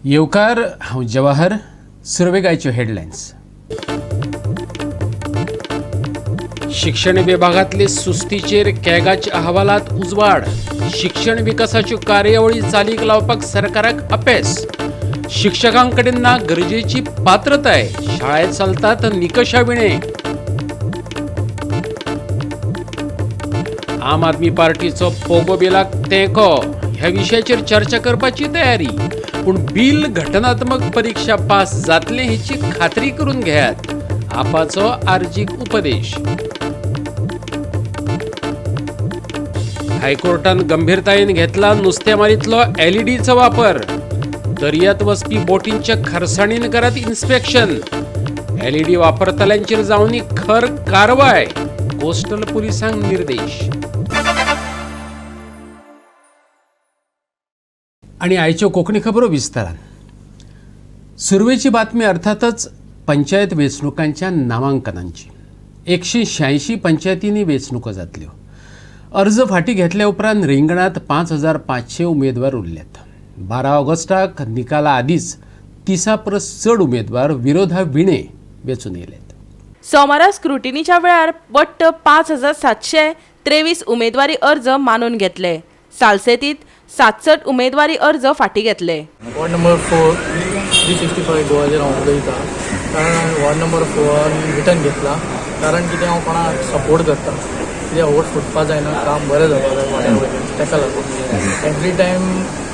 येवकार, हांव जवाहर. सुरवेक आयच्यो हेडलायन्स. शिक्षण विभागांतले सुस्तीचेर कॅगाच्या अहवालात उजवाड. शिक्षण विकासाच्यो कार्यावळी चालीक लावपाक सरकाराक अपेस. शिक्षकांकडेन ना गरजेची पात्रताय, शाळेत चलतात निकशा विणे. आम आदमी पार्टीचो पोगो बिलाक तेंको. ह्या विशयाचेर चर्चा करपाची तयारी, पूण बिल घटनात्मक परीक्षा पास जातलें हेची खात्री करून घेयात, आपाचो आर्जीक उपदेश. हायकोर्टान गंभीरतायेन घेतला नुस्तेमारीतलो एलईडीचो वापर. दर्यात वचपी बोटींच्या खरसाणीन करात इन्स्पेक्शन. एलईडी वापरतल्यांचेर जावनी खर कारवाय, कोस्टल पुलिसांक निर्देश. आणि आयच्यो कोंकणी खबरो विस्तारान. सुरवेची बातमी अर्थातच पंचायत वेंचणुकांच्या नामांकनांची. 186 पंचायतींनी वेंचणुको जातल्यो. अर्ज फाटी घेतल्या उपरांत रिंगणांत 5500 उमेदवार उरल्यात. 12 ऑगस्टाक निकाला आदींच 30 परस चड उमेदवार विरोधा विणे वेंचून येयल्यात. सोमारा स्क्रुटिनीच्या वेळार वट्ट 5723 उमेदवारी अर्ज मानून घेतले. सालसेतीत 67 उमेदवारी अर्ज फाटी घेतले. वॉर्ड नंबर 4 365 गोवाचेर हांव उलयता, कारण हांवें वॉर्ड नंबर 4 रिटर्न घेतला. कारण कितें, हांव कोणाक सपोर्ट करता, कित्याक वोट फुटपा जायना, काम बरें जावपा जाय वाड्या वयल्यान. ताका लागून एवरी टायम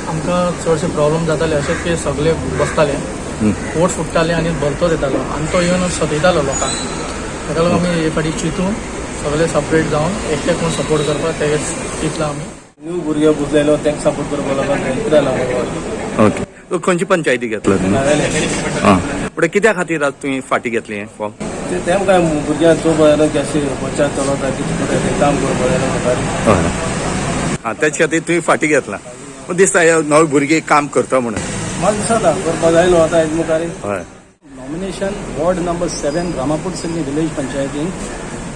आमकां चडशे प्रॉब्लम जाताले अशें की सगळे बसताले, वोट फुट्टाले आनी भलतोच येतालो आनी तो येवन सतयतालो लोकांक. ताका लागून आमी हे फाटी चिंतून सगळे सपरेट जावन एकटे कोण सपोर्ट करपाक तें चिंतलां आमी. न्यू भुरगे बुजलेलो तांकां सपोर्ट करपाक लागून कित्याक लागून. ओके, खंयची पंचायती घेतला तुमी? आं, पूण कित्या खातीर आज तुवें फाटी घेतली हें फॉर्म? तेम काय भुरग्यांक चोवपा जायना की अशें पंचायत चलता, कितें कितें तें काम करपा जायना मुखार. आं, तेच खातीर तुवें फाटी घेतला. पूण दिसता हे नवे भुरगे काम करता म्हणून? म्हाका दिसता करपा जायलो आतां हेज मुखार. हय. Nomination ward number 7 Ramapur Silni village पंचायतीन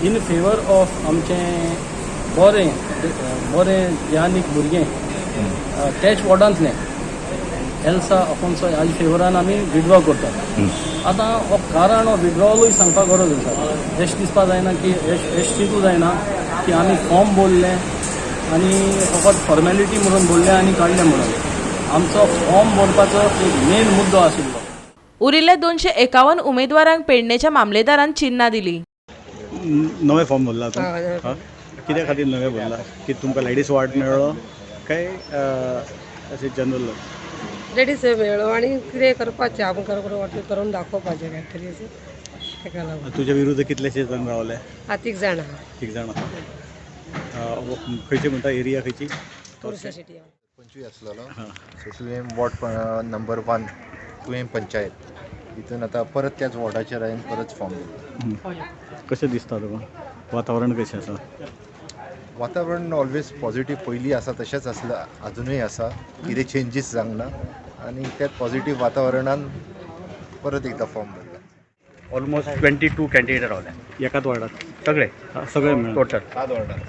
in favour of आमचें बरें बरें ज्ञानीक भुरगें त्याच वॉर्डांतलें एल्सा अफोन्सो हाजे फेवरान आमी विड्रॉ करतात. आतां हो कारण हो विड्रॉलूय सांगपाक गरज आसा. एश दिसपा जायना की एश चिंतू जायना की आमी फॉर्म भरले आनी फकत फॉर्मेलिटी म्हणून भरले आनी काडले म्हणून. आमचो फॉर्म भरपाचो एक मेन मुद्दो आशिल्लो. उरिल्ल्या 251 उमेदवारांक पेडणेच्या मामलेदारान चिन्हां दिली. नवें फॉर्म भरला तूं? कित्या खातीर नवें भरला? की तुमकां लेडीज वार्ड मेळ्ळो काय अशें जनरल? लेडीज मेळ्ळो आनी कितें करपाचें आमकां करून दाखोवपाचें काय तरी अशें तेका लागून. तुज्या विरुद्ध कितलेशे जाण रावले? तीग जाणां. तीग जाणां. खंयची म्हणटा, एरिया खंयची? तुळसा सिटी. पंचवीस आसलेलो, सो तुवें वॉर्ड नंबर 1 तुवें पंचायत हितून आतां परत त्याच वॉर्डाचेर हांवें परत फॉर्म दिला. कशें दिसता तुका, वातावरण कशें आसा? वातावरण ऑलवेज पॉझिटीव, पयलीं आसा तशेंच आसलां, आजुनूय आसा. कितें चेंजीस जावंक ना आनी त्याच पॉझिटीव वातावरणान परत एकदां फॉर्म भरला. ऑलमोस्ट 22 कॅन्डिडेट रावले. एकाच वार्डात? सगळे. सगळे मेळून? टोटल.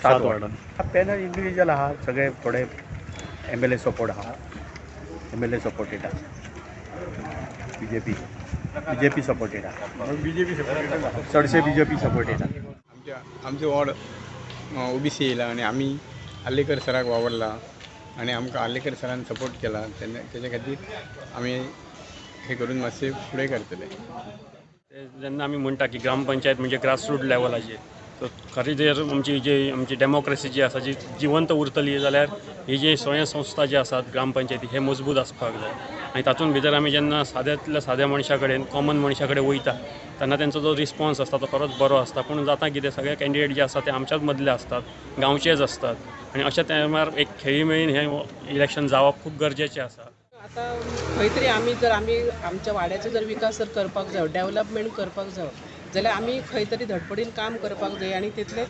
7 वार्डान. पॅनल इंडिविज्युअल आहा सगळे, थोडे एमएलए सपोर्ट आहा, एमएलए सपोर्टेड आहा, बीजेपी सपोर्टेड आहा, बीजेपी चडशे बीजेपी सपोर्टेड आहा. आमचो वॉर्ड ओबीसी येयला आनी आमी आर्लेकर सराक वावरला आनी आमकां आर्लेकर सरान सपोर्ट केला, तेन्ना तेच्या खातीर आमी हे करून मातशें फुडें करतले. जेन्ना आमी म्हणटा की ग्रामपंचायत म्हणजे ग्रासरूट लेवलाचेर, सो खरी जर आमची जी आमची डेमोक्रेसी जी आसा जी जिवंत उरतली जाल्यार ही जी स्वयंसंस्था जी आसात ग्रामपंचायती हे मजबूत आसपाक जाय. आनी तातूंत भितर आमी जेन्ना साद्यांतल्या साद्या मनशा कडेन, कॉमन मनशा कडेन वयता तेन्ना तेंचो जो रिस्पोन्स आसता तो खरोच बरो आसता. पूण जाता कितें, सगळे कॅन्डिडेट जे आसता ते आमच्याच मदले आसतात, गांवचेच आसतात आनी अशा टायमार एक खेळी मेळीन हें इलेक्शन जावप खूब गरजेचें आसा. आतां खंय तरी आमी जर आमी आमच्या वाड्याचो जर विकास जर करपाक जायो, डेवलपमेंट करपाक जायो जाल्यार आमी खंय तरी धडपडीन काम करपाक जाय. आनी तितलें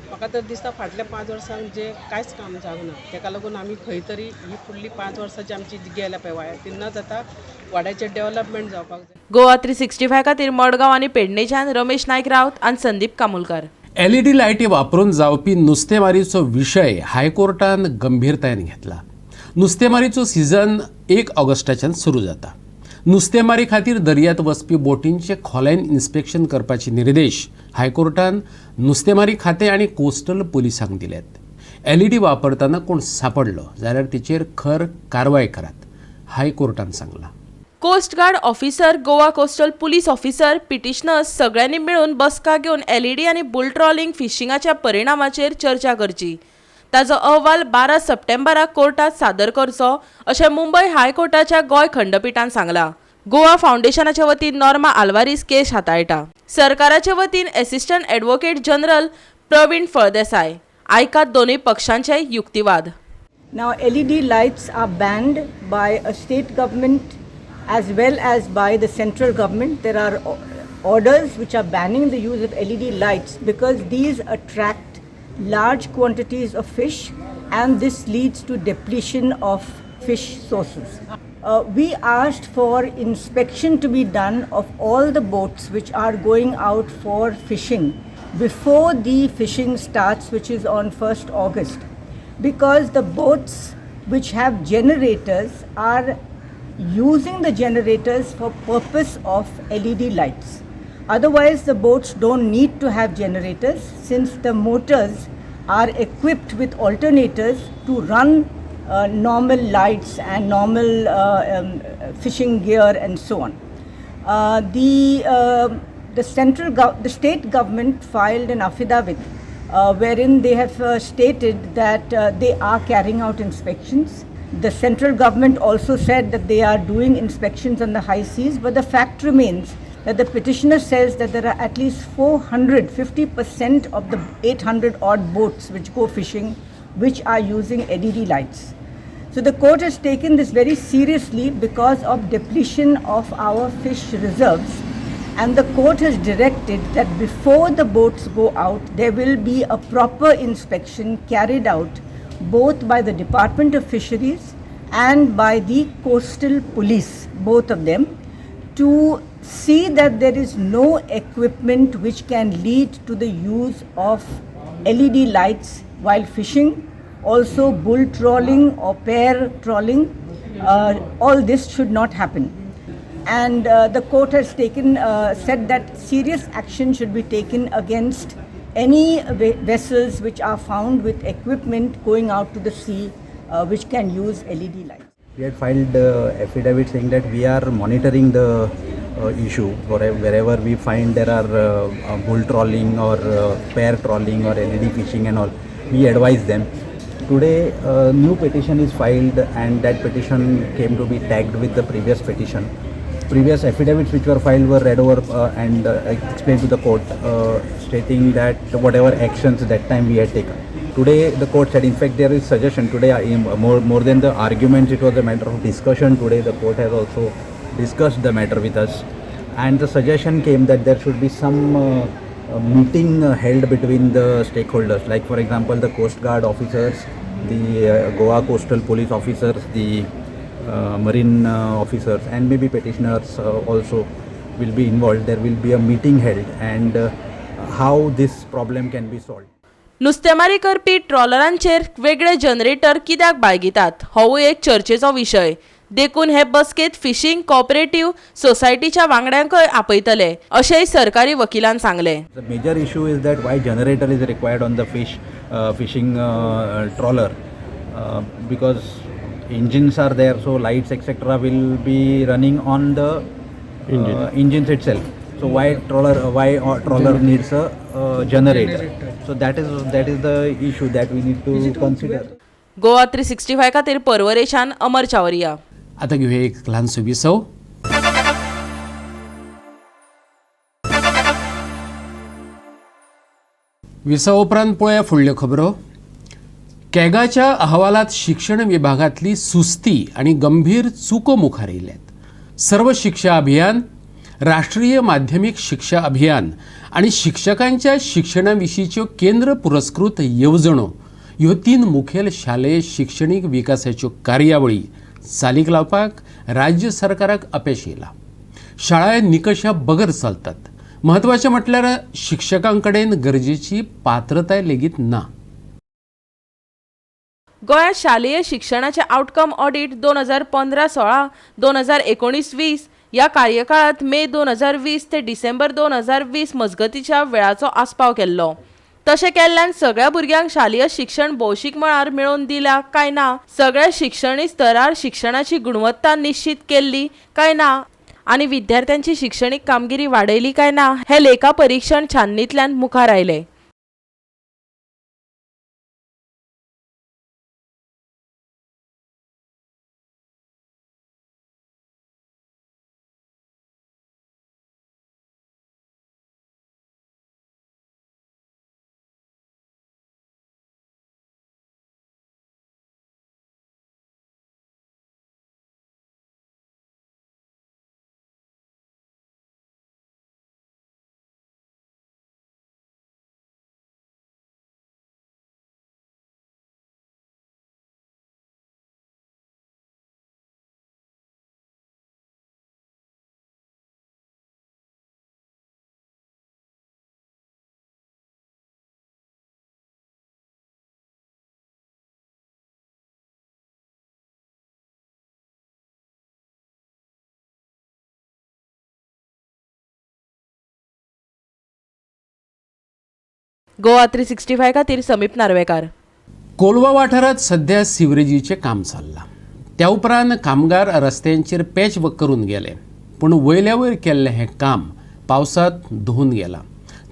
म्हाका तर दिसता फाटल्या 5 वर्सांक जें कांयच काम जावंक ना, तेका लागून आमी खंय तरी ही फुडली 5 वर्सां जी आमची गेल्या पळय वाड्यार, तेन्नाच आतां वाड्याचें डेवलपमेंट जावपाक जाय. गोवा 365 खातीर मडगांव आनी पेडणेच्यान रमेश नायक रावत आनी संदीप कामुलकार. एलईडी लायटी वापरून जावपी नुस्तेमारीचो विशय हायकोर्टान गंभीरतायेन घेतला. नुस्तेमारीचो सीझन 1 ऑगस्टाच्यान सुरू जाता. नुस्तेमारी खातीर दर्यांत वचपी बोटींचें खोलायेन इन्स्पेक्शन करपाचे निर्देश हायकोर्टान नुस्तेमारी खातें आनी कोस्टल पुलिसांक दिल्यात. एलईडी वापरतना कोण सापडलो जाल्यार तिचेर खर कारवाय करात, हायकोर्टान सांगलां. Coast guard officer, Goa coastal police officer, petitioners सगळ्यांनी मेळून बसका घेवन एलईडी आनी बुल ट्रॉलिंग फिशिंगाच्या परिणामाचेर चर्चा करची. ताजो अहवाल 12 सप्टेंबराक कोर्टात सादर करचो अशें मुंबय हायकोर्टाच्या गोंय खंडपिठान सांगलां. गोवा फावंडेशनाच्या वतीन नॉर्मा आल्वारीस केस हाताळटा. सरकाराचे वतीन assistant advocate general Pravin Faldesai. आयकात दोनूय पक्षांचे युक्तिवाद. Now LED lights are banned by a state government as well as by the central government. There are orders which are banning the use of LED lights because these attract large quantities of fish and this leads to depletion of fish sources. We asked for inspection to be done of all the boats which are going out for fishing before the fishing starts, which is on 1st August, because the boats which have generators are using the generators for purpose of LED lights. Otherwise, the boats don't need to have generators since the motors are equipped with alternators to run normal lights and normal fishing gear and so on. The state government filed an affidavit wherein they have stated that they are carrying out inspections. The central government also said that they are doing inspections on the high seas, but the fact remains that the petitioner says that there are at least 450% of the 800 odd boats which go fishing which are using LED lights. So the court has taken this very seriously because of depletion of our fish reserves, and the court has directed that before the boats go out, there will be a proper inspection carried out both by the Department of Fisheries and by the Coastal Police, both of them, to see that there is no equipment which can lead to the use of LED lights while fishing, also bull trawling or pair trawling. All this should not happen. And the court has said that serious action should be taken against any vessels which are found with equipment going out to the sea which can use LED lights. We had filed affidavit saying that we are monitoring the issue. Wherever we find there are bull trawling or pair trawling or LED fishing and all, we advise them. Today a new petition is filed, and that petition came to be tagged with the previous petition. Previous affidavits which were filed were read over and explained to the court, stating that whatever actions that time we had taken. Today the court said, in fact there is suggestion today, more than the arguments, it was a matter of discussion. Today the court has also discussed the matter with us, and the suggestion came that there should be some meeting held between the stakeholders, like for example the Coast Guard officers, the Goa Coastal Police officers, the marine officers, and maybe petitioners also will be involved. There will be a meeting held and how this problem can be solved. नुस्तेमारी करपी ट्रॉलरांचेर वेगळे generator कित्याक बाळगितात होवूय एक चर्चेचो विशय. देखून हे बसकेत फिशिंग कॉपरेटिव्ह सोसायटीच्या वांगड्यांकय आपयतले अशेंय सरकारी वकिलान सांगलें. The major issue is that why generator is required on the fishing trawler, because engines are there, so lights etc will be running on the engines itself. So why trawler needs a generator? So that is the issue that we need to consider. Goa 365 खातीर परवरेशान अमर चावरिया. आता घेऊया एक ल्हानसो विसव. विसव उपरांत पळोवया फुडल्यो खबरो. कॅगाच्या अहवालात शिक्षण विभागांतली सुस्ती आनी गंभीर चुको मुखार येयल्यात. सर्व शिक्षा अभियान, राष्ट्रीय माध्यमीक शिक्षा अभियान आनी शिक्षकांच्या शिक्षणा विशींच्यो केंद्र पुरस्कृत येवजणो ह्यो तीन मुखेल शालेय शिक्षणीक विकासाच्यो कार्यावळी चालीक लावपाक राज्य सरकाराक अपेश येयलां. शाळा निकशा बगर चलतात. म्हत्वाचें म्हटल्यार शिक्षकां कडेन गरजेची पात्रताय लेगीत ना. गोंयांत शालेय शिक्षणाचें आवटकम ऑडीट 2015-16, 2019-20 ह्या कार्यकाळांत मे 2020 ते डिसेंबर 2020 मजगतीच्या वेळाचो आस्पाव केल्लो. तशें केल्ल्यान सगळ्या भुरग्यांक शालेय शिक्षण भौशीक मळार मेळोवन दिला काय ना, सगळ्या शिक्षणीक स्तरार शिक्षणाची गुणवत्ता निश्चित केल्ली काय ना आनी विद्यार्थ्यांची शिक्षणीक कामगिरी वाडयली काय ना हे लेखा परीक्षण छाननींतल्यान मुखार आयले. गोवा 365 खातीर समीप नार्वेकार. कोलवा वाठारांत सध्या सिवरेजीचें काम चल्लां. त्या उपरांत कामगार रस्त्यांचेर पॅच वर्क करून गेले, पूण वयल्या वयर केल्लें हें काम पावसांत धुवून गेलां.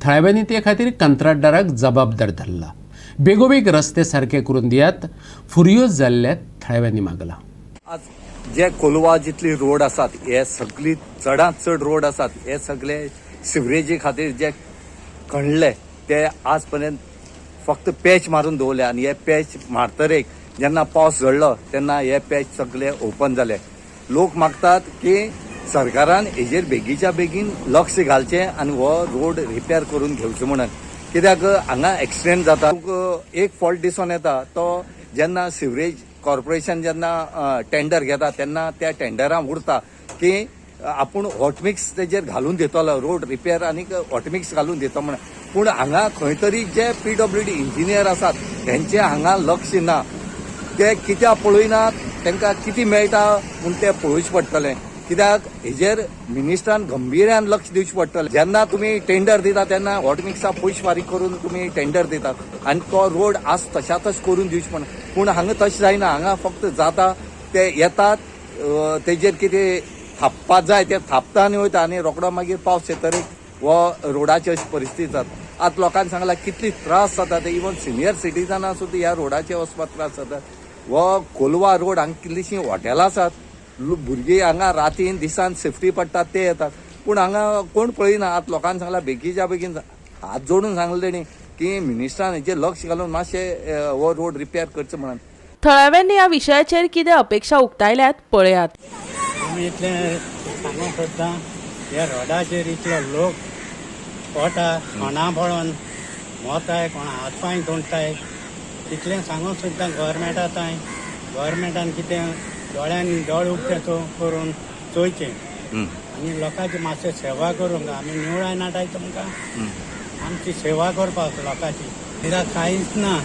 थळाव्यांनी ते खातीर कंत्राटदाराक जबाबदार धरला. बेगोबेग रस्ते सारके करून दियात, फुर्योज जाल्ल्या थळाव्यांनी मागलां. आज जे कोलवा जितली रोड आसात हे सगळी चडांत चड रोड आसात हे सगळे सिवरेजी खातीर जे खणले ते आज पर्यंत फक्त पॅच मारून दवरले आनी हे पॅच मारतरेक जेन्ना पावस झडलो तेन्ना हे पॅच सगळे ओपन जाले. लोक मागतात की सरकारान हेजेर बेगीच्या बेगीन लक्ष घालचें आनी हो रोड रिपेर करून घेवचो म्हणून. कित्याक हांगा एक्सिडेंट जाता. एक फॉल्ट दिसून येता तो जेन्ना सिवरेज कॉर्पोरेशन जेन्ना टेंडर घेता तेन्ना त्या टेंडरान उरता की आपूण हॉटमिक्स तेजेर घालून दितलो, रोड रिपेर आनी हॉटमिक्स घालून दिता म्हणून. पूण हांगा खंय तरी जे PWD engineer आसात तेंचे हांगा लक्ष ना. ते कित्याक पळयनात, तांकां कितें मेळटा म्हूण ते पळोवचें पडटलें. कित्याक हेजेर मिनिस्टरान गंभीर्यान लक्ष दिवचें पडटलें. जेन्ना तुमी टेंडर दिता तेन्ना हॉटमिक्सा पयशे फारीक करून तुमी टेंडर दितात आनी तो रोड आज तशातच करून दिवचें पडटा. पूण हांगा तशें जायना. हांगा फक्त जाता ते येतात तेजेर कितें थापपा जाय ते थापता आनी वयता आनी रोकडो मागीर पावस येतरीक हो रोडाची अशी परिस्थिती जाता. आतां लोकांनी सांगला कितली त्रास जाता ते, इवन सिनियर सिटीजनां सुद्दां ह्या रोडाचेर वचपाक त्रास जातात. हो कोलवा रोड हांगा कितलीशीं हॉटेलां आसात, भुरगीं हांगा रातीन दिसान सेफ्टी पडटात ते येतात, पूण हांगा कोण पळयना. आतां लोकांनी सांगला बेगीच्या बेगीन हात जोडून सांगलें तेणी की मिनिस्टरान हेचेर लक्ष घालून मातशें हो रोड रिपेर करचो म्हणून. थळाव्यांनी ह्या विशयाचेर कितें अपेक्षा उक्तायल्यात पळयात. आमी इतलें सांगूंक सोदता, ह्या रोडाचेर इतलो लोक पोटा कोणा पळोवन मोताय, कोणा हात पांय तोंडटाय. इतलें सांगूंक सुद्दां गोवोरमेंटा तांय गोवोरमेंटान कितें दोळ्यांनी दोळे उक्ते करून चोयचें आनी लोकांची मातशें सेवा करूंक. आमी निवळाय नाटाय तुमकां आमची सेवा करपाक लोकांची. कित्याक कांयच ना,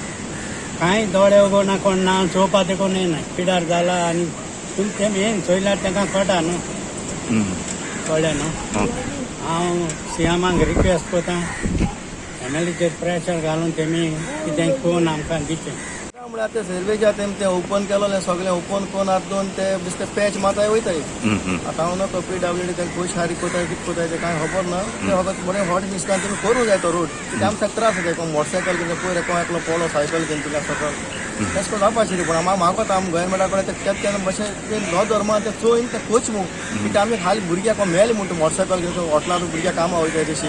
कांय दोळे उगो ना, कोण ना चोवपा देखून येना. पिडार जाला आनी पूण तें मेन चोयल्यार तांकां कळटा न्हू, कळ्ळें न्हू. हांव सीएमाक रिक्वेस्ट करता, एमएलएचेर प्रेशर घालून तेमी कितें करून आमकां दिचें. म्हळ्यार ते सर्वेच्या तेम ते ओपन केलोलें सगळें ओपन करून आतां दोन ते बेश्टे पॅच मारताय वयताय. आतां हांव न्हू PWD ते पयशे फारीक कोताय कितें कोताय तें कांय खबर ना. ते फकत बरें हॉट मिक्सान तुमी करूं जाय तो रोड. कित्याक आमकां त्रास जाता. कोण मोटरसायकल घेवन पयर कोण एकलो पडलो सायकल घेवन तिका सकयल तशें करून जावपा आशिल्लें. पूण म्हाका आम गोवोरमेंटा कडेन ते केन्ना मातशें ते नदर मार ते चोयन ते कोच म्हूण. कित्याक आमी खाली भुरग्याक कोण मेले म्हणटा मोटरसायकल घेवन हॉटेलां भुरग्याक कामां वयताय तशी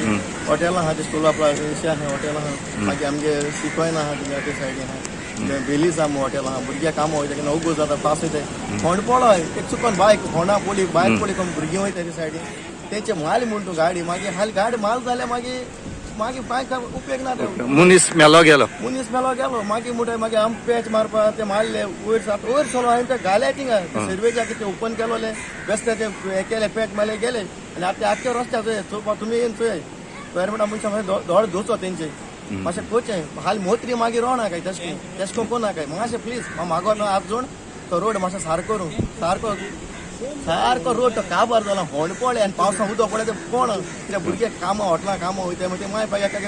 हॉटेलां आहा ते स्कुला अशें आहा हॉटेलां आहा, मागीर आमगे शिकयन आहा ते सायडीन आहा बेलीज आहा हॉटेल आहा. भुरग्याक कामां वयता केन्ना अवघड जाता पास वयताय फोंड पडलो एक चुकोन बायक फोंडा पडली बायक पडली कोण भुरगीं वयता ते सायडीन तेंचे माल म्हूण तूं गाडी मागीर हाली गाडी माल जाल्यार मागीर मागीर कांय उपयोग ना. मनीस मेलो गेलो, मनीस मेलो गेलो मागीर म्हणटा मागीर आम पॅच मारपा ते मारले वयर वयर सलो हांवें ते घाले थिंगा सर्वेच्या कितें ओपन केलोले बेश्टे ते हे केले पॅच मारले गेले आनी आतां ते आख्खे रस्त्यार चोवपा तुमी येवन चोय गोवोरमेंटा मनशां मातशें दोळे धुवचो तेंचे मातशें करचें. हाली मोत्री मागीर रोवना काय तशें तशें करून कोनाकाय मातशें प्लीज मागो न्हू हात जोड तो रोड मातशें सारको करूं सारको सारको रोड तो काबार जाला, होंड पडले आनी पावसा उदक पडले ते कोण कित्याक भुरगे कामां हॉटलां कामां वयता, मागीर ते माय पाय एका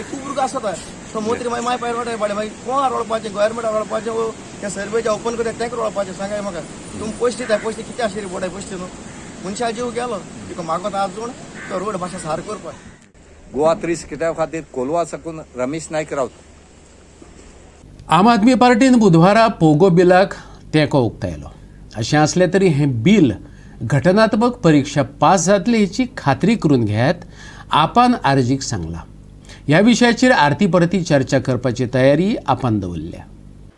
खूब भुरगो आसता तो मोत्री मागीर माय पाय रोडार पडले. मागीर कोण रोडपाचें, गव्हर्मेंटाक रोडपाचें ते सर्वेचे ओपन करता तेंक रोडपाचें? सांगाय म्हाका तुमी पयशे दिता, पयशे कितें आशिल्ले बोडाय पयशे न्हू, मनशा जीव गेलो. तुका मागत आजून तो रोड मातशें सारको करपाक. गोवा 365 खातीर कोलवा साकून रमेश नायक रावत. आम आदमी पार्टीन बुधवारा पोगो बिलाक तेंको उक्तायलो. अशें आसलें तरी हें बिल घटनात्मक परिक्षा पास जातली हेची खात्री करून घेयात आपान आरजीक सांगलां. ह्या विशयाचेर आरती परती चर्चा करपाची तयारी आपान दवरल्या.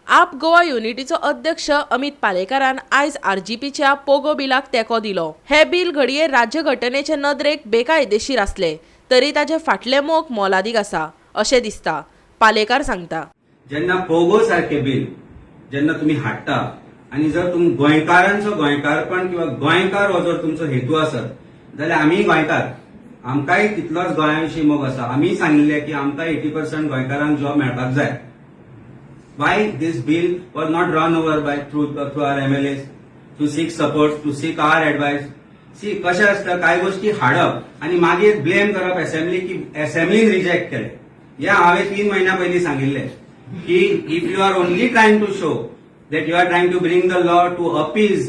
आप गोवा युनिटीचो अध्यक्ष अमित पालेकारान आयज आरजीपीच्या पोगो बिलाक तेंको दिलो. हे बिल घडये राज्य घटनेचे नदरेक बेकायदेशीर आसले तरी ताचे फाटले मोग मोलादीक आसा अशें दिसता, पालेकार सांगता. जेन्ना पोगो सारके बिल जेन्ना तुमी हाडटा आनी जर तुमी गोंयकारांचो गोंयकारपण किंवा गोंयकार हो जर तुमचो हेतू आसत जाल्यार आमी गोंयकार, आमकांय तितलोच गोंया विशीं मोग आसा. आमी सांगिल्लें की आमकां 80% गोंयकारांक जॉब मेळपाक जाय. Why this bill was not run over by through our MLAs to seek support, to seek our advice? See, कशें आसता कांय गोष्टी हाडप आनी मागीर ब्लेम करप असेंब्ली की असेंब्लीन रिजेक्ट केले. हें हांवें 3 म्हयन्या पयलीं सांगिल्लें की if you are only trying to show that you are trying to bring the law to appease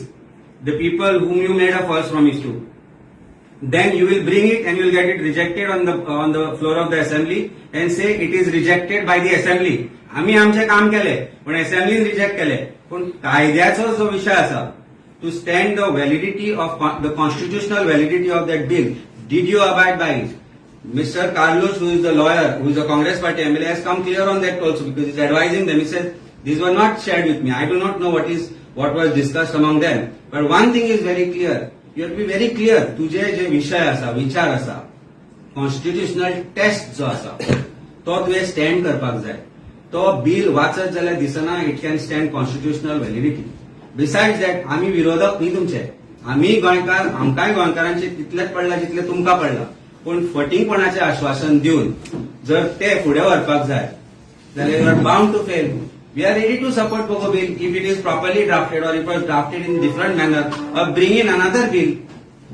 the people whom you made a false promise to, then you will bring it and you will get it rejected on the floor of the assembly and say it is rejected by the assembly. आमी आमचें काम केलें पण असेंब्लीन reject केलें. पूण कायद्याचो जो विशय आसा to stand the validity of the constitutional validity of that bill, did you abide by it? Mr. Carlos, who is the lawyer, who is a Congress party MLA, has come clear on that also because he is advising them. He says these were not shared with me. I do not know what was discussed among them. But one thing is very clear. You have to be very clear. तुझे जे विषय आसा, विचार आसा, constitutional taste जो आसा तो तुवें stand करपाक जाय. तो बिल वाचत जाल्यार दिसना it can stand constitutional validity. Besides that, आमी विरोधक न्ही तुमचे, आमी गोंयकार, आमकांय गोंयकारांचे तितलेच पडला जितले तुमकां पडला. पूण फटींगपणाचें आश्वासन दिवन जर ते फुडें व्हरपाक जाय जाल्यार you are bound to fail. We are ready to support Pogo bill if it is properly drafted or if it was drafted in different manner or bring in another bill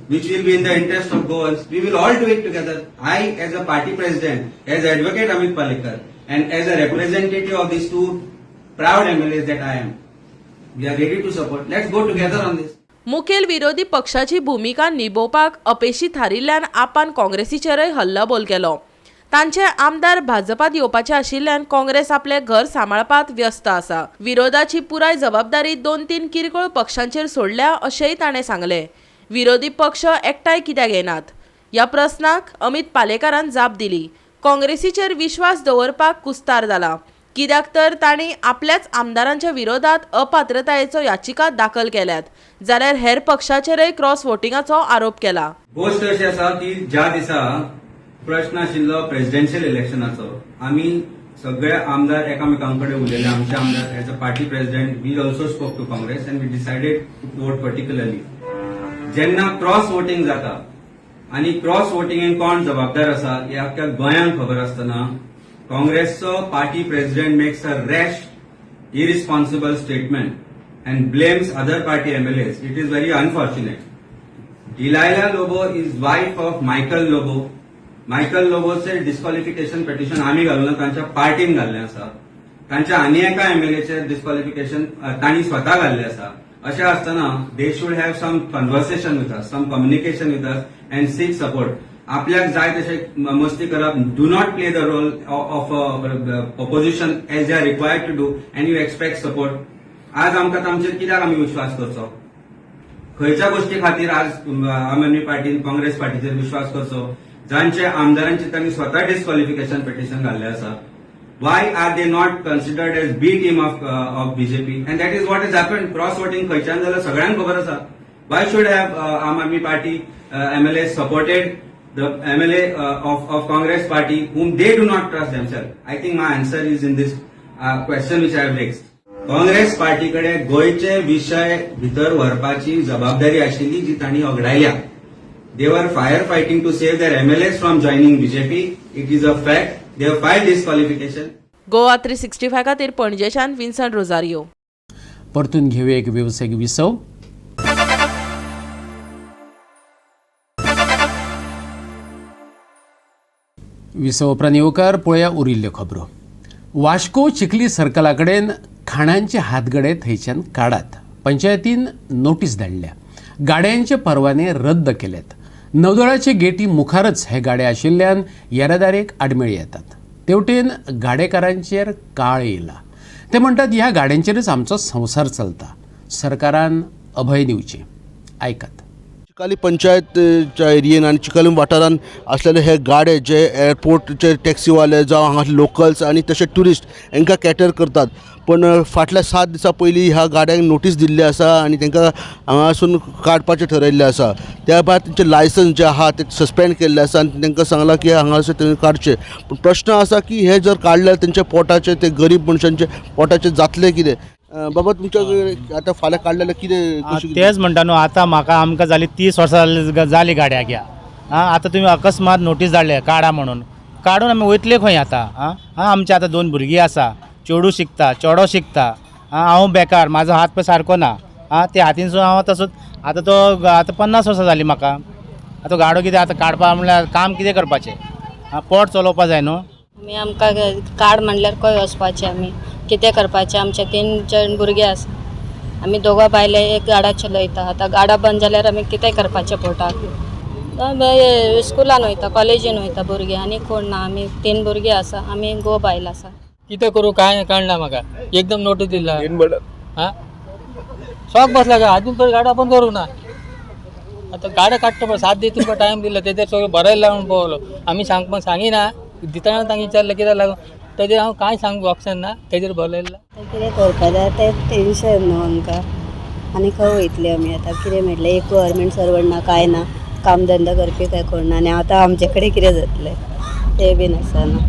which will be in the interest of Goans. We will all do it together. I, as a party president, as Advocate Amit Palekar, and as a representative of these two proud MLAs that I am, we are ready to support. Let's go together on this. मुखेल विरोधी पक्षाची भूमिका निभोवपाक अपेशी थारिल्ल्यान आपान काँग्रेसीचेरय हल्लाबोल केलो. तांचे आमदार भाजपात येवपाचे आशिल्ल्यान काँग्रेस आपले घर सांबाळपाक व्यस्त आसा. विरोधाची पुराय जबाबदारी 2-3 किरकोळ पक्षांचेर सोडल्या अशेंय ताणें सांगलें. विरोधी पक्ष एकठांय कित्याक येनात ह्या प्रस्नाक अमित पालेकारान जाप दिली. काँग्रेसीचेर विश्वास दवरपाक कुस्तार जाला, कित्याक तर तांणी आपल्याच आमदारांच्या विरोधात अपात्रतायेचो याचिका दाखल केल्यात, जाल्यार हेर पक्षाचेरय क्रॉस वोटिंगाचो आरोप केला. गोश्ट अशी आसा की ज्या दिसा प्रश्न आशिल्लो प्रेसिडेन्शियल इलेक्शनाचो, आमी सगळे आमदार एकामेकां कडेन उलयले. आमचे आमदार as a party president we also spoke to Congress and we decided to vote particularly. जेन्ना क्रॉस वोटिंग जाता आनी क्रॉस वोटिंगेक कोण जबाबदार आसा हे अख्ख्या गोंयांक खबर आसतना काँग्रेसचो party president makes a rash irresponsible statement and blames other party MLAs. It is very unfortunate. Delilah Lobo is wife of Michael Lobo. Michael लोबोचे disqualification petition आमी घालूना, तांच्या पार्टीन घाल्लें आसा. तांच्या आनी एका एमएलएचेर डिस्क्वॉलिफिकेशन तांणी स्वता घाल्लें आसा. अशें आसतना they should have some conversation with us, some communication with us and seek support. आपल्याक जाय तशें मस्ती करप, do not play the role of opposition as they are required to do and you expect support. आज आमकां तांचेर कित्याक आमी विश्वास करचो? खंयच्या गोष्टी खातीर आज आम आदमी पार्टीन काँग्रेस पार्टीचेर विश्वास करचो जांचे आमदारांचे तांणी स्वता डिस्क्वॉलिफिकेशन पिटिशन घाल्लें आसा? Why are they not considered as B team of BJP? And that is what has happened. Cross voting खंयच्यान जाल्यार सगळ्यांक खबर आसा. Why should have Aam Aadmi Party MLA supported the MLA of Congress party whom they do not trust themselves? I think my answer is in this question which I have raised. Congress party कडे गोंयचे विशय भितर व्हरपाची जबाबदारी आशिल्ली जी तांणी अगडायल्या. They were fire fighting to save their MLAs from joining BJP. It is a fact. They have filed disqualification. Goa 365 खातीर पणजेच्यान विन्संट रोजारियो. परतून घेवया एक वेवसायीक विसव. विसव उपरांत येवकार. पळया उरिल्ल्यो खबरो. वास्को चिखली सर्कला कडेन खाणांचे हातगडे थंयच्यान काडात. पंचायतीन नोटीस धाडल्या. गाड्यांचे परवाने रद्द केल्यात. नौदळाचे गेटी मुखारच हे गाडे आशिल्ल्यान येरादारीक आडमेळी येतात. तेवटेन गाडेकारांचेर काळ येयला. ते म्हणटात ह्या गाड्यांचेरच आमचो संवसार चलता. सरकारान अभय दिवचें. आयकात. चिकाली पंचायतच्या एरियेन आनी चिकाली वाठारान आसलेले हे गाडे जे एअरपोर्टचे टॅक्सीवाले जावं हांगा लोकल्स आनी तशे ट्युरिस्ट हांकां कॅटर करतात, पण फाटल्या 7 दिसां पयलीं ह्या गाड्यांक नोटीस दिल्ली आसा आनी तांकां हांगासून काडपाचें ठरयल्लें आसा. त्या भायर तेंचें लायसन्स जें आहा तें सस्पेंड केल्लें आसा आनी तांकां सांगलां की हांगासर तेणी काडचें. पूण प्रश्न आसा की हे जर काडल्यार तेंच्या पोटाचें, ते गरीब मनशांचे पोटाचें जातलें कितें? बाबा तुमच्या आतां फाल्यां काडलें कितें? तेच म्हणटा न्हू, आतां म्हाका आमकां जाली 30 वर्सां जाली गाड्याक ह्या. आं, आतां तुमी अकस्मात नोटीस धाडले काडा म्हणून, काडून आमी वयतले खंय आतां? आं, आमचे आतां 2 भुरगीं आसा, चेडूं शिकता, चेडो शिकता. आं, हांव बेकार, म्हाजो हात पळय सारको ना. आं, ते हातीनसून हांव तसोच आतां तो आतां 50 वर्सां जालीं म्हाका. आतां गाडो कितें आतां काडपा म्हणल्यार काम कितें करपाचें? आं, पोट चलोवपा जाय न्हू. आमी आमकां कार्ड म्हणल्यार खंय वचपाचें, आमी कितें करपाचें? आमचे 3 जण भुरगे आसा, आमी दोगां बायले एक गाडा चलयता. आतां गाडा बंद जाल्यार आमी कितें करपाचें पोटाक? स्कुलान वयता, कॉलेजीन वयता भुरगीं, आनी कोण ना. आमी 3 भुरगीं आसा, आमी गो बायल आसा. कितें करूं कांय कळना म्हाका. एकदम नोटीस दिला, आं, शॉक बसला का? अजून पण गाडा बंद करूं ना. आतां गाडा काडटा पळय, 7 दीस तुमकां टायम दिला, तेजेर सगळें बरयला लागून पावलो. आमी सांगपाक सांगिना, दितना तांकां विचारलें कित्याक लागून, तेजेर हांव कांय सांगूंक ऑप्शन ना, तेजेर बरयलां. कितें करपा जाय तें टेंशन न्हू आमकां. आनी खंय वयतले आमी आतां? कितें मेळटलें? एक गव्हर्मेंट सर्वंट ना, कांय ना, काम धंदो करपी काय कोण ना. आनी आतां आमचे कडेन कितें जातलें तें बीन आसा न्हू.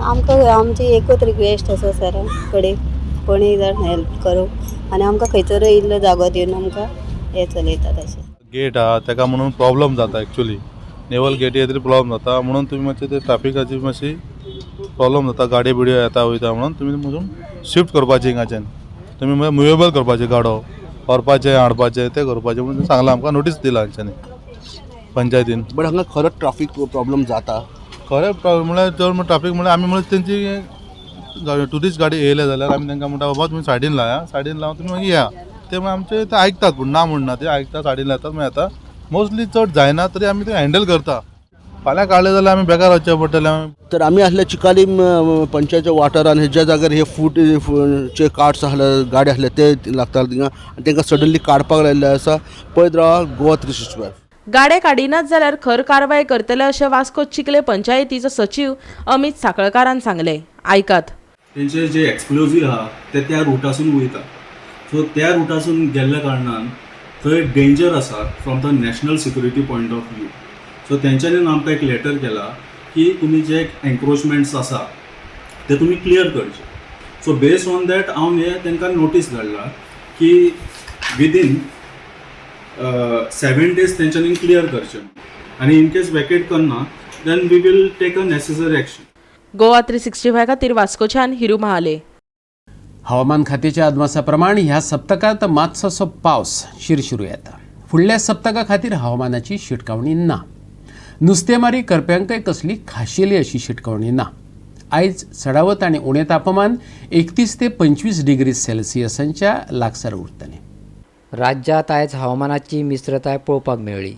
आमकां आमची एकूच रिक्वेस्ट आसा सरा कडेन, कोणीय जाण हेल्प करूं आनी आमकां खंयसरूय इल्लो जागो दिवन आमकां हें चलयतात अशें. गेट आहा तेका म्हणून प्रॉब्लम जाता एक्चुली. नेवल गेटी तरी प्रॉब्लम जाता म्हणून तुमी मातशें ते ट्राफिकाची मातशी प्रॉब्लम जाता, गाडी बिडयो येता वयता म्हणून तुमी म्हणून शिफ्ट करपाचें हिंगाच्यान. तुमी मुवेबल करपाचें, गाडो व्हरपाचें हाडपाचें तें करपाचें म्हणून सांगलां आमकां, नोटीस दिला हांच्यानी पंचायतीन. बट हांगा खरोच ट्राफीक प्रॉब्लम जाता? खरें प्रॉब्लम म्हणल्यार चड ट्राफीक म्हणल्यार आमी म्हणल्यार तेंची ट्युरिस्ट गाडी येयले जाल्यार आमी तांकां म्हणटा बाबा तुमी सायडीन लाया, सायडीन लावन तुमी मागीर या. ते मागीर आमचे ते आयकतात, पूण ना म्हणना, ते आयकता, सायडीन लायतात, मागीर येता. मोस्टली चड जायना तरी आमी ते हँडल करता. फाल्यां काडलें जाल्यार आमी बेकार वचचें पडटलें. तर आमी आसले चिकाली पंचायतच्या वाठारान ज्या जाग्यार हे फूटचे कार्ट्स आसले, गाडी आसले ते लागताले थिंगा आनी तांकां सडनली काडपाक लायिल्लें आसा. पळयत रावा गोवा 365. गाडे काडिनात जाल्यार खर कारवाय करतले अशें वास्को चिखले पंचायतीचो सचीव अमित साखळकारान सांगलें. आयकात. तेंचे जे एक्सप्लोजीव आहा ते त्या रुटासून वयता, सो त्या रुटासून गेल्ल्या कारणान थंय डेंजर आसा from the national security point of view. So तेंच्यांनी आमकां एक लेटर केला की तुमी जे एन्क्रोचमेंट्स आसा ते तुमी क्लियर करचे. सो बेस्ड ऑन that हांव हे तांकां नोटीस धाडला की विदीन 7 डेज तेंच्यांनी क्लियर करचे आनी इन केस वेकेट करना then we will take a necessary action. Goa 365 खातीर वास्कोच्यान हिरू महाले. हवामान खात्याच्या अदमासा प्रमाण ह्या सप्तकांत मातसोसो पावस शिरशिरू येता. फुडल्या सप्तका खातीर हवामानाची शिटकावणी ना. नुस्तेमारी करप्यांकय कसली खाशेली अशी शिटकावणी ना. आयज चडावत आनी उणें तापमान 31 ते 25 डिग्री सेल्सियसांच्या लागसार उरतलें. राज्यांत आयज हवामानाची मिश्रताय पळोवपाक मेळ्ळी.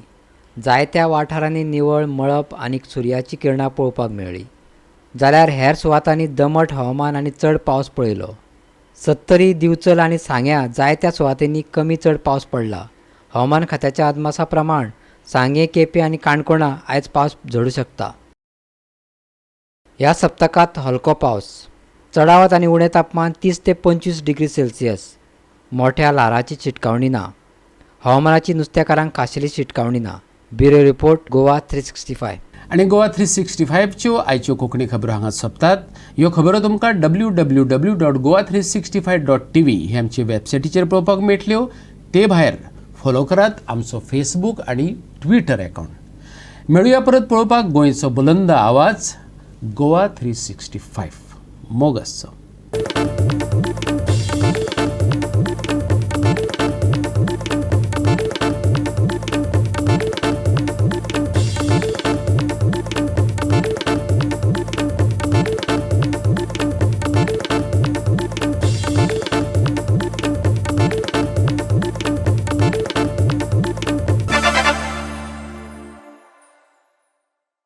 जायत्या वाठारांनी निवळ मळब आनी सुर्याची किरणां पळोवपाक मेळ्ळी, जाल्यार हेर सुवातांनी दमट हवामान आनी चड पावस पळयलो. सत्तरी, दिवचल आनी सांग्यां जायत्या सुवातींनी कमी चड पावस पडला. हवामान खात्याच्या अदमासा प्रमाण सांगें, केपें आनी काणकोणा आयज पावस झडूं शकता. ह्या सप्तकांत हलको पावस, चडावत आनी उणें तापमान 30 ते 25 डिग्री सेल्सियस. मोठ्या ल्हाराची शिटकावणी ना. हवामानाची नुस्तेकारांक खाशेली शिटकावणी ना. Bureau report, Goa 365. आनी गोवा 365च्यो आयच्यो कोंकणी खबरो हांगा सोंपतात. ह्यो खबरो तुमकां www.goa365.tv हे आमचे वेबसायटीचेर पळोवपाक मेळटल्यो. ते भायर फॉलो करात आमचो फेसबूक आनी ट्विटर अकावंट. मेळुया परत पळोवपाक गोंयचो बुलंद आवाज गोवा 365. मोग आसचो.